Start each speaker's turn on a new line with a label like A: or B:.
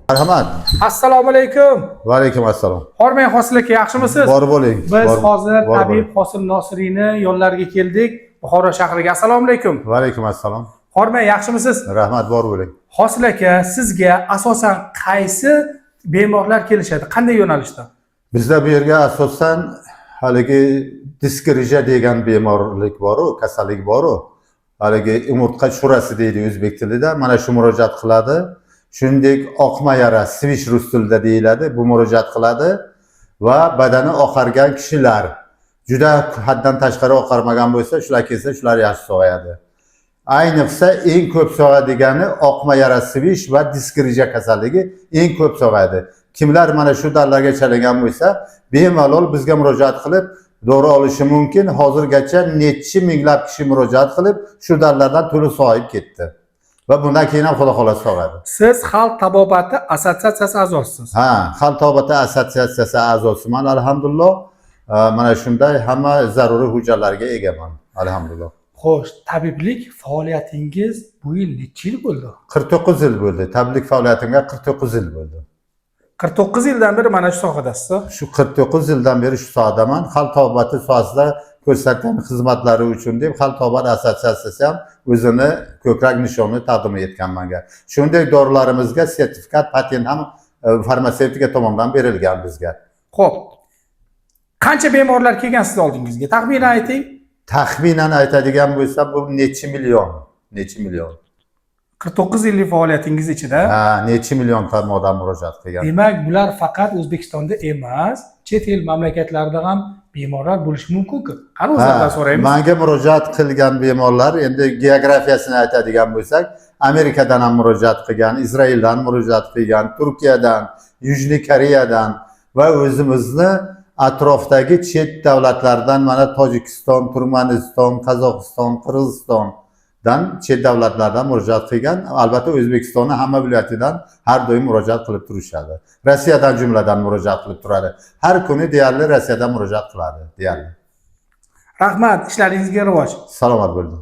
A: Marhamat.
B: Assalomu alaykum.
A: Va alaykum assalom.
B: Hormang, Hosil aka, yaxshimisiz?
A: Bor bo'ling.
B: Biz hozir
A: bor
B: tabib
A: bo'ling.
B: Hosil Nosiriyni yonlariga keldik, Buxoro shahriga. Assalomu alaykum.
A: Va alaykum assalom.
B: Hormang, yaxshimisiz?
A: Rahmat, bor bo'ling.
B: Hosil aka, sizga asosan qaysi bemorlar kelishadi? Qanday yo'nalishda?
A: Bizda bu yerga asosan haligi disk грыжа degan bemorlik boru, kasallik boru. Haligi umurtqa shurasi deydi o'zbek tilida. Mana shu murojaat qiladi. Shuningdek, oqma yara, свищ rus tilida deyiladi. Bu murojaat qiladi va badani oqargan kishilar juda haddan tashqari oqarmagan bo'lsa, shular kelsa, shular yaxshi sog'ayadi. Ayniqsa eng ko'p sog'adigani oqma yara, свищ va disk грыжа kasalligi eng ko'p sog'ayadi. Kimlar mana shu dardlarga chalingan bo'lsa, bemalol bizga murojaat qilib, dori olishi mumkin. Hozirgacha nechi minglab kishi murojaat qilib, shu dardlardan to'liq sog'ayib ketdi. Va bundan keyin ham, Xudo xohlasa, sog'ayadi.
B: Siz Xalq tabobati assotsiatsiyasi a'zosisiz.
A: Ha, Xalq tabobati assotsiatsiyasi a'zosiman, alhamdulillah. Mana shunday hamma zaruriy hujjatlarga egaman, alhamdulillah.
B: Xo'sh, tabiblik faoliyatingiz bu yil necha yil bo'ldi?
A: 49 yil bo'ldi. Tabiblik faoliyatimga 49 yil bo'ldi.
B: 49 yildan beri mana shu sohadasiz.
A: Shu 49 yildan beri shu sohadaman. Xalq tabobati sohasida ko'rsatgan xizmatlari uchun deb Xalq tabobat assotsiatsiyasi ham o'zini ko'krak nishonini taqdim etgan menga. Shuningdek, dorilarimizga sertifikat, patent ham farmatsevtika tomonidan berilgan bizga.
B: Xo'p. Qancha bemorlar kelgan siz oldingizga? Taxminan ayting.
A: Taxminan aytadigan bo'lsa, bu necha million, necha million.
B: 49 yillik faoliyatingiz ichida.
A: Ha, necha million odam murojaat qilgan.
B: Demak, bular faqat O'zbekistonda emas, chet el mamlakatlarida ham bemorlar bo'lishi mumkin-ku. Qani, o'zlaridan so'raymiz.
A: Manga murojaat qilgan bemorlar, endi geografiyasini aytadigan bo'lsak, Amerikadan ham murojaat qilgan, Izraildan murojaat qilgan, Turkiyadan, Южный Koreyadan va o'zimizni atrofdagi chet davlatlardan, mana Tojikiston, Turkmaniston, Qozog'iston, Qirg'izistondan, chet davlatlardan murojaat qilgan. Albatta, O'zbekistonni hamma viloyatidan har doim murojaat qilib turishadi. Rossiyadan, jumladan, murojaat qilib turadi. Har kuni deyarli Rossiyadan murojaat qiladi, deyarli.
B: Rahmat, ishlaringizga rivoj.
A: Salomat bo'ling.